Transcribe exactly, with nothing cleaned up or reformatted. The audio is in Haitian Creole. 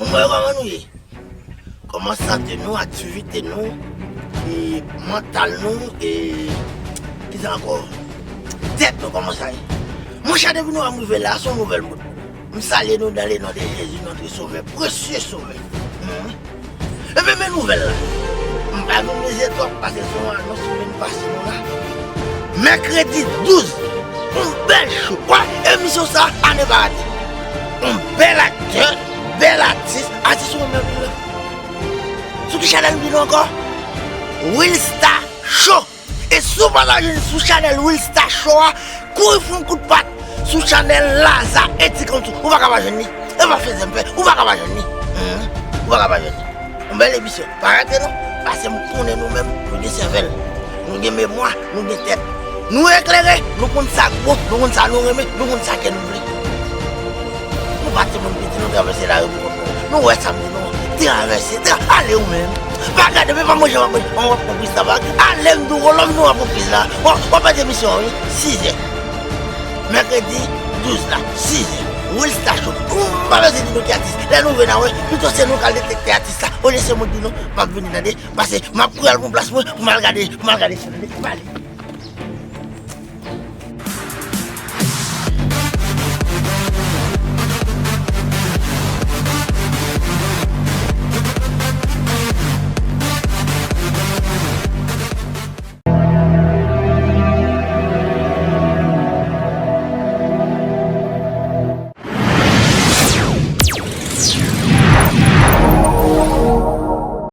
Mwen, kòman nou ye? Kòman sante nou, aktivite nou, e mantal nou, e kisa ankò? Tèt nou, kòman sa ye? Monchè, depi nou wè m rive la, se yon nouvèl moun. M salye nou dans le nom de Jésus, notre Sauveur, précieux Sauveur. Hmm. Ebyen, men nouvèl la. M pa vin mizè twòp, paske se yon anons ki vin pase nou la. Mèkredi douz, yon bèl show. Wè, emisyon sa, a ne pa rate. Yon bèl aktè, bèl atis, atis ou menm la. Sou ki chanèl m di nou ankò? Wilstar Show. E si w pa ka jwenn sou chanèl Wilstar Show a, kouri fè yon kout pat sou chanèl Laza Etikantou. Ou pa ka pa jwenn li. E pa fè zèm fè, ou pa ka pa jwenn li. Hmm. Ou pa ka pa jwenn li. Yon bèl emisyon. Pa rate non. Paske m konnen nou menm, nou gen sèvèl, nou gen memwa, nou gen tèt. Nou eklere, nou konn sa k bon, nou konn sa nou renmen, nou konn sa kè nou vle. Nou pa timoun piti, nou travèse lari pou kont nou. Nou wè sa m di nou an. Travèse, tra-, ale ou menm. Pa gade, men pa manje, pa manje. An w ap pran priz la, pa. Ale m di w, lòm nou ap pran priz la. W ap, w ap pèdi emisyon an, wi. Sizè. Mèkredi douz la, sizè. Wilstar Show. M pa bezwen di nou ki atis. Lè nou vin la, wè, pito se nou k al detekte atis la. Olye se mwen k di nou, m ap vini, tande. Paske m ap kouri al pran plas mwen, pou m al gade, pou m al gade sa, tande. M ale.